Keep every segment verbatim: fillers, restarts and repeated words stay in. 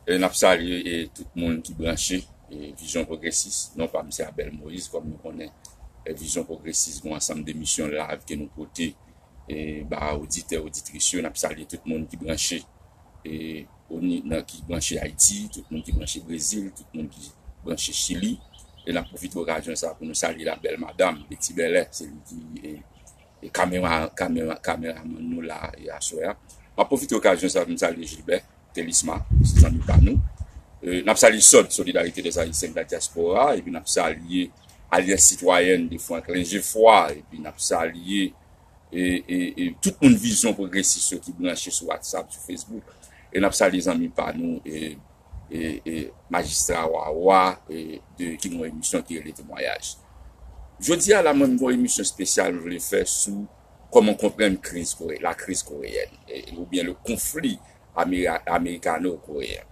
E n ap salye e tout moun ki branche e Vizyon Pwogresis. Non pa m se Abel Moïse, kòm nou konnen e Vizyon Pwogresis gen yon ansanm de misyon live ke nou pote e ba oditè, oditris yo. N ap salye tout moun ki branche e o ni-, nan, ki branche Ayiti, tout moun ki branche Brezil, tout moun ki branche Chili. E n ap pwofite okazyon sa pou nou salye la bèl madanm, Betty Bèlè, se li ki e, e kamera, kamera, kameramann nou la e aswè a. M ap pwofite okazyon sa pou m salye Gilbert Telisma, se zanmi pa nou. E, n ap salye sòd, Solidarité des Haïtiens de la Diaspora, epi n ap salye Alyans Sitwayèn de Franklin Geffroy, epi n ap salye e, e, e tout moun Vizyon Pwogresis yo ki branche sou WhatsApp, sou Facebook. E n ap salye zanmi pa nou, e, e, e Majistra Wawa, e, de, ki gen yon emisyon ki rele Temwayaj. Jodi a la, mwen, m gen yon emisyon espesyal m vle fè sou kòman konprann kriz Kore, la kriz koreyèn, e, oubyen le conflit ameri-, américano-coréen.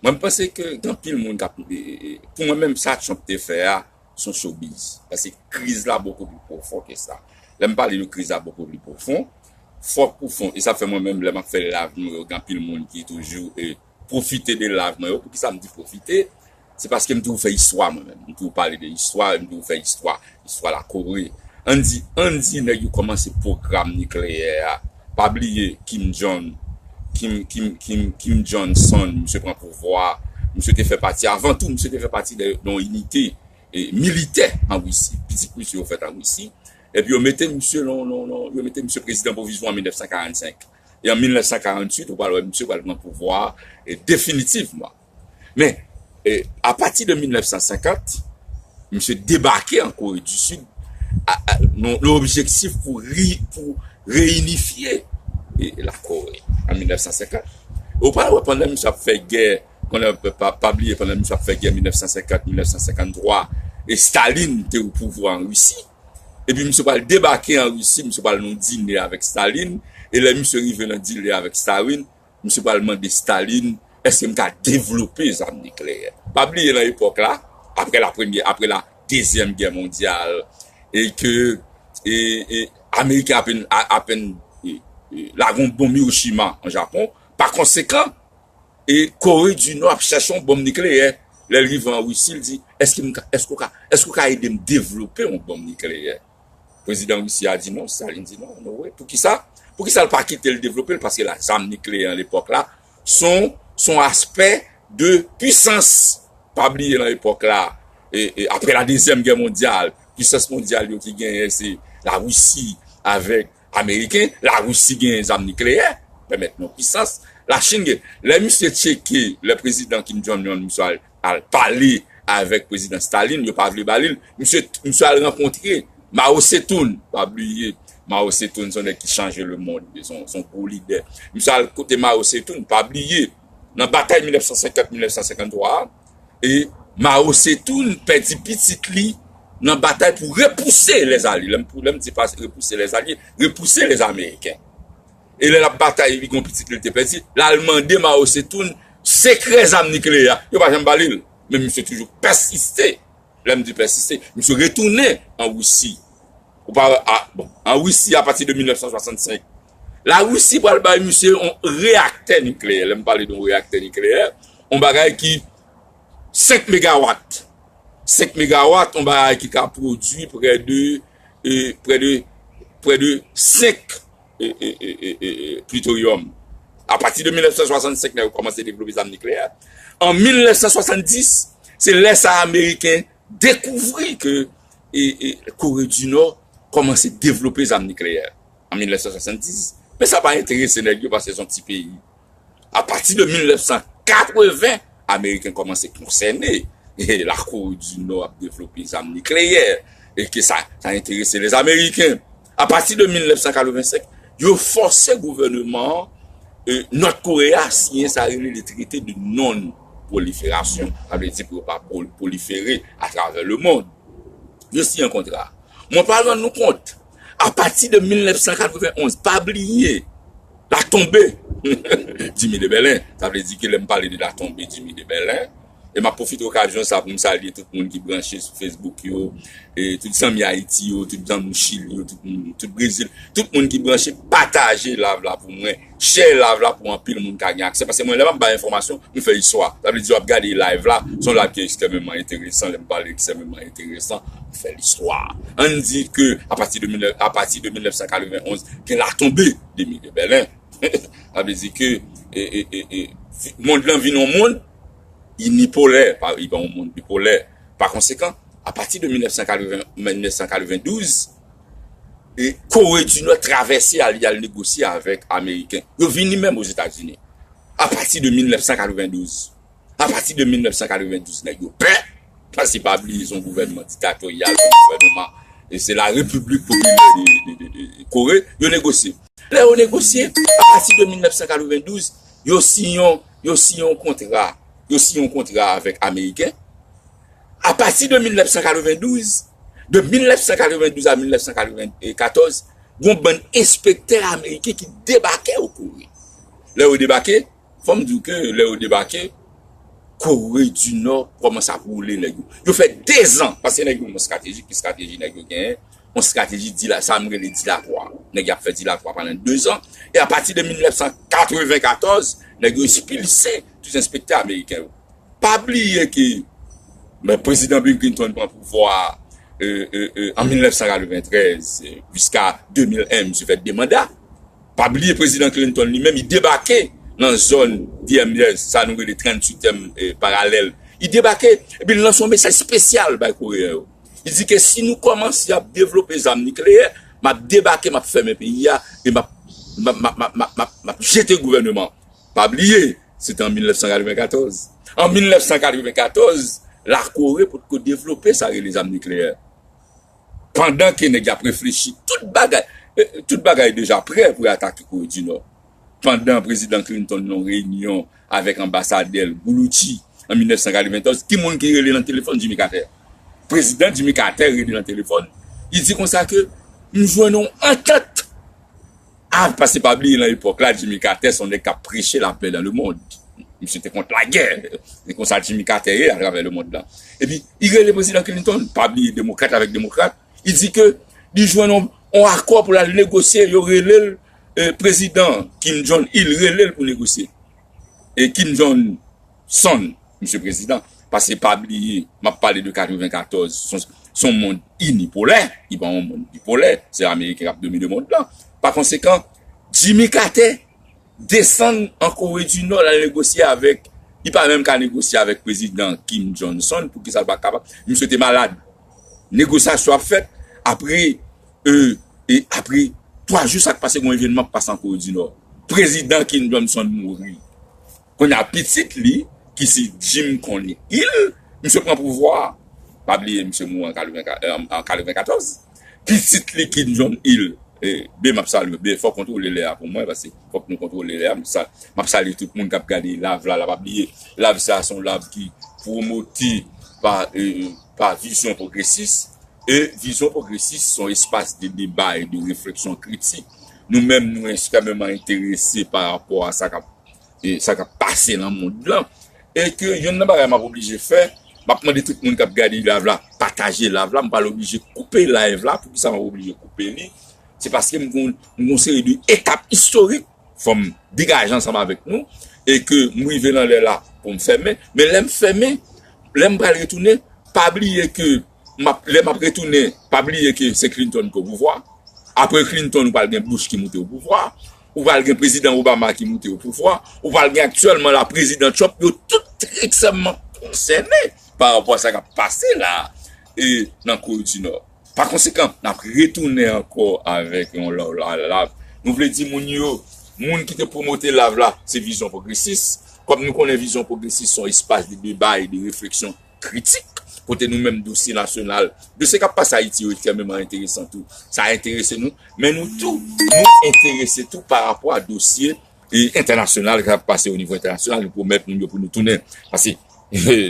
Mwen, m panse ke gen anpil moun k ap, e, e, e, pou mwen menm, sa Trump te fè a, se yon showbiz. Paske kriz la bokou pli pwofon ke sa. Lè m pale de kriz la bokou pli pwofon, fòk ou fon, e sa fè mwen menm, lè m ap fè live nou yo, gen anpil moun ki toujou e, pwofite de live mwen yo. Poukisa m di pwofite? Se paske m toujou fè istwa mwen menm. M toujou pale de istwa, m toujou fè istwa, istwa Lakore. Ann di, ann di nèg yo kòmanse pwogram nikleyè a. Pa bliye Kim Jong, Kim, Kim, Kim, Kim Jong Son, misye pran pouvwa. Misye te fè pati, avan tou, misye te fè pati de yon inite e, militè an Risi. Pitit misye yo fèt an Risi. Epi yo mete misye, non, non, non, yo mete misye prezidan pwovizwa an mil nèf san karannsenk. E an mil nèf san karannwit, ou pral wè misye pral pran pouvwa e, definitivman. Men, e, apati de mil nèf san senkant, misye debake an Kore di Sid a, a, nan, nan objektif pou, ri, pou reyinifye e, Lakore an mil nèf san senkant. Ou pral wè pandan misye ap fè gè, pandan, pa, pa bliye, pandan misye ap fè gè mil nèf san senkant, mil nèf san senkanntwa, e Stalin te o pouvwa an Risi. Epi misye pral debake an Risi, misye pral nan dine avèk Stalin. E lè misye rive nan dine avèk Stalin, misye pral mande Stalin, èske m ka devlope zam nikleyè? Pa bliye nan epòk la, apre la premyè, apre la dezyèm gè mondyal, e ke e, e, Ameriken apenn, a, apenn e, e, lage yon bonm Hiroshima an Japon. Pa konsekan, e Kore di Nò ap chèche yon bonm nikleyè. Lè l rive an Risi, l di, èske m ka, èske w ka, èske w ka ede m devlope yon bonm nikleyè? Prezidan Risi a di non, Stalin di non, no way. Poukisa? Poukisa l pa kite l devlope l? Paske la, zam nikleyè an lepòk la, son, son aspè de pwisans. Pa bliye nan epòk la, e, e, apre la dezyèm gè mondyal, pwisans mondyal yo ki genyen se Larisi avèk Ameriken. Larisi genyen zam nikleyè, pèmèt nou pwisans. Lachin gen. Lè misye tcheke, lè prezidan Kim Jong Un, misye al, al pale avèk prezidan Stalin, yo pa vle ba li l. Misye, misye al rankontre Mao Zedong, pa bliye, Mao Zedong se yon nèg ki chanje lemonn, se yon, se yon gwo lidè. Misye al kote Mao Zedong, pa bliye, nan batay mil nèf san senkant, mil nèf san senkanntwa a, e Mao Zedong pèdi pitit li nan batay pou repouse lèzalye. Lè m, lè m di pa repouse lèzalye, repouse lèzameriken. E lè l ap batay, epi gen yon pitit li te pèdi, l al mande Mao Zedong sekrè zam nikleyè a. Yo pa janm ba li l. Men misye toujou pèsiste. Lè m di pèsiste, misye retounen an Risi. Ou pa, a, bon, an Risi, apati de mil nèf san swasannsenk, Larisi pral bay misye yon reyaktè nikleyè. Lè m pale de yon reyaktè nikleyè, yon bagay ki senk megawat. Senk megawat, yon bagay ki ka pwodui prè de, e, prè de, prè de senk e, e, e, e, e, e, plitoryòm. Apati de mil nèf san swasannsenk, nèg yo kòmanse devlope zam nikleyè. An mil nèf san swasanndis, se lè sa Ameriken dekouvri ke, e, e, Kore di Nò kòmanse devlope zam nikleyè. An mil nèf san swasanndis. Men sa pa enterese nèg yo paske se yon ti peyi. Apati de mil nèf san katreven, Ameriken kòmanse konsène. E Lakore di Nò ap devlope zam nikleyè. E ke sa, sa enterese lèzameriken. Apati de mil nèf san katrevensenk, yo fòse gouvènman an, e, Nòt Kore a siyen sa rele le traité de non-prolifération. Sa vle di pou yo pa pwol-, pwolifere atravè lemonn. Yo siyen kontra. Mwen pral rann nou kont, apati de mil nèf san katrevenonz, pa bliye, la tonbe du mur de Berlin. Sa vle di ke lè m pale de la tonbe du mur de Berlin, E m ap pwofite okazyon sa pou m salye tout moun ki branche sou Facebook yo, e tout zanmi Ayiti yo, tout zanmi Chili yo, tout moun, tout Brezil, tout moun ki branche, pataje live la pou mwen, share live la pou anpil moun ka gen aksè. Paske mwen, lè m ap bay enfòmasyon, m fè istwa. Sa vle di, w ap gade live la, se yon live ki ekstrèmeman enteresan. Lè m pale ekstrèmeman enteresan, m fè listwa. Ann di ke apati de mil nèf, apati de mil nèf san katrevenn onz, gen latonbe de mi de Bèlen. Sa vle di ke e, e, e, e, mond lan vin yon mond inipolè, pa, li pa yon mond bipolè. Pa konsekan, apati de mil nèf san katreven, mil nèf san katrevendouz, e Kore di Nò travèse al, y al negosye avèk Ameriken. Yo vini menm Ozetazini. Apati de mil nèf san katrevendouz. Apati de mil nèf san katrevendouz, nèg yo pè. Paske pa bliye, se yon gouvènman diktatoryal, se yon gouvènman, e se la Repiblik Popilè de, de, de, de Kore. Yo negosye. Lè yo negosye, apati de mil nèf san katrevendouz, yo siyen, yo siyen yon kontra. Yo siyen yon kontra avèk Ameriken. Apati de mil nèf san katrevendouz, de mil nèf san katrevendouz a mil nèf san katrevenkatòz, gon bann enspektè ameriken ki debake o Kore. Lè yo debake, fò m di w ke lè yo debake, Kore di Nò kòmanse ap woule nèg yo. Yo fè dezan, paske nèg yo gen yon estrateji, ki estrateji nèg yo genyen, yon estrateji dila, sa m rele dilatwa. Nèg y ap fè dilatwa pandan dezan. E apati de mil nèf san katrevenkatòz, nèg yo ekspilse tout enspektè ameriken yo. Pa bliye ke, ben, prezidan Bill Clinton pran pouvwa a, e, e, e, an mil nèf san katreventrèz, e, jiska de mil en, misye fè de manda. Pa bliye prezidan Clinton li menm, li debake nan zòn D M Z, sa nou rele tranntuitèm, e, paralèl. Li debake, epi li lanse yon mesaj espesyal bay Koreyen yo. Li di ke si nou kòmanse ap devlope zam nikleyè, m ap debake, m ap fèmen peyi a, e m ap, m ap, m ap, m ap, m ap, m ap, m ap jete gouvènman. Pa bliye, se te an mil nèf san katrevenkatòz. An mil nèf san katrevenkatòz, Lakore potko devlope sa rele zam nikleyè. Pandan ke nèg y ap reflechi, tout bagay, eh, tout bagay deja prè pou y atake Kore di Nò. Pandan prezidan Clinton nan yon reyinyon avèk anbasadè l, Gulucci, an mil nèf san katrevenkatòz, ki moun ki rele nan telefòn? Jimmy Carter. Prezidan Jimmy Carter rele nan telefòn. Li di konsa ke m jwenn yon antant. Ah, paske pa bliye, nan epòk la, Jimmy Carter se yon nèg k ap preche lapè dans le monde. Misye te kont lagè. Se konsa Jimmy Carter ye atravè lemond lan. Epi, li rele prezidan Clinton, pa bliye demokrat avèk demokrat. Li di ke li jwenn yon, yon akò pou l al negosye, yo rele l, eh, prezidan Kim Jong-il rele l pou negosye. E Kim Jong Son, misye prezidan, paske pa bliye, m ap pale de katrevenkatòz, se yon, se yon mond inipolè, li pa yon mond bipolè, se Ameriken k ap domine mond lan. Pa konsekan, Jimmy Carter desann an Kore di Nò, l al negosye avèk, li pa menm ka negosye avèk prezidan Kim Jong Son, poukisa l pa kapab? Misye te malad. Negosyasyon ap fèt, apre, e, e apre twa jou, sa k pase, gon evènman k pase an Kore di Nò. Prezidan Kim Jong Son mouri. Kounye a pitit li, ki se Jim Kong Il, misye pran pouvwa a. Pa bliye, misye mouri an katreven, an, an katrevenkatòz. Pitit li, Kim Jong Il, e, Ben, m ap salye w. Ben, fòk kontwole lè a pou mwen, paske fòk nou kontwole lè a. M sa, m ap salye tout moun k ap gade live la, la, pa bliye. Live sa, se yon live ki pwomote pa, e, pa Vizyon Pwogresis. E Vizyon Pwogresis, se yon espas de deba e de refleksyon kritik. Nou menm, nou ekstrèmeman enterese pa rapò a sa k ap e sa k ap pase nan mond lan. E ke youn nan bagay m ap oblije fè, m ap mande tout moun k ap gade live la, pataje live la, m pral oblije koupe live la. Poukisa m ap oblije koupe li? Se paske m gon, m gon seri de etap istorik, fò m degaje ansanm avèk nou, e ke m rive nan lè la pou m fèmen. Men lè m fèmen, lè m pral retounen, pa bliye ke m ap, lè m ap retounen, pa bliye ke se Clinton ki o pouvwa. Apre Clinton, ou pral gen Bush ki moute o pouvwa. Ou pral gen prezidan Obama ki moute o pouvwa. Ou pral gen aktyèlman la prezidan Trump. Yo tout ekstrèmman konsène pa rapò a sa k ap pase la, e, nan Kore di Nò. Pa konsekan, n ap retounen ankò avèk yon lòt live. Nou vle di moun yo, moun ki te pwomote live la, se Vizyon Pwogresis. Kòm nou konnen Vizyon Pwogresis se yon espas de deba e de refleksyon kritik, kote nou menm dosye nasyonal, dosye k ap pase Ayiti yo ekstrèmeman enteresan tou. Sa enterese nou, men nou tou, nou enterese tou pa rapò a dosye, e, entènasyonal k ap pase o nivo entènasyonal, nou pwomèt moun yo pou nou tounen. Paske,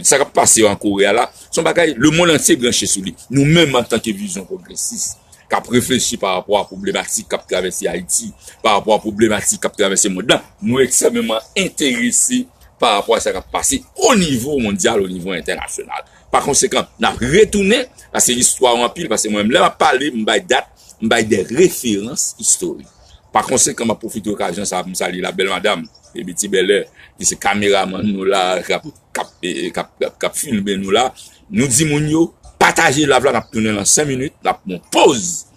sa k ap pase an Kore a la, se yon bagay, lemonn antye branche sou li. Nou menm, antanke Vizyon Pwogresis, k ap reflechi pa rapò a pwoblematik k ap travèse Ayiti, pa rapò a pwoblematik k ap travèse mond lan, nou ekstrèmeman enterese pa rapò a sa k ap pase o nivo mondyal, o nivo entènasyonal. Pa konsekan, n ap retounen, paske istwa yo anpil, paske mwen menm, lè m ap pale, m bay dat, m bay de referans istorik. Pa konsekan, m ap pwofite okazyon sa a pou m salye la bèl madanm, Ebiti Bèlè, ki se kameramann nou la, k ap, k ap, e, e, k ap, k ap, k ap filme nou la. Nou di moun yo, pataje live la, n ap tounen nan senk minit, n ap pran poz,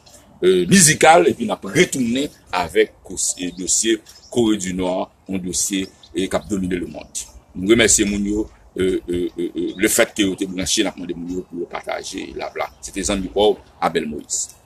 e, mizikal, epi n ap retounen avèk kos-, e, dosye Kore di Nò, yon dosye, e, k ap domine lemonn. Nou remèsye moun yo, e, e, e, e, lefètke yo te branche, n ap mande moun yo pou yo pataje live la. Se te zanmi pa w, Abel Moïse.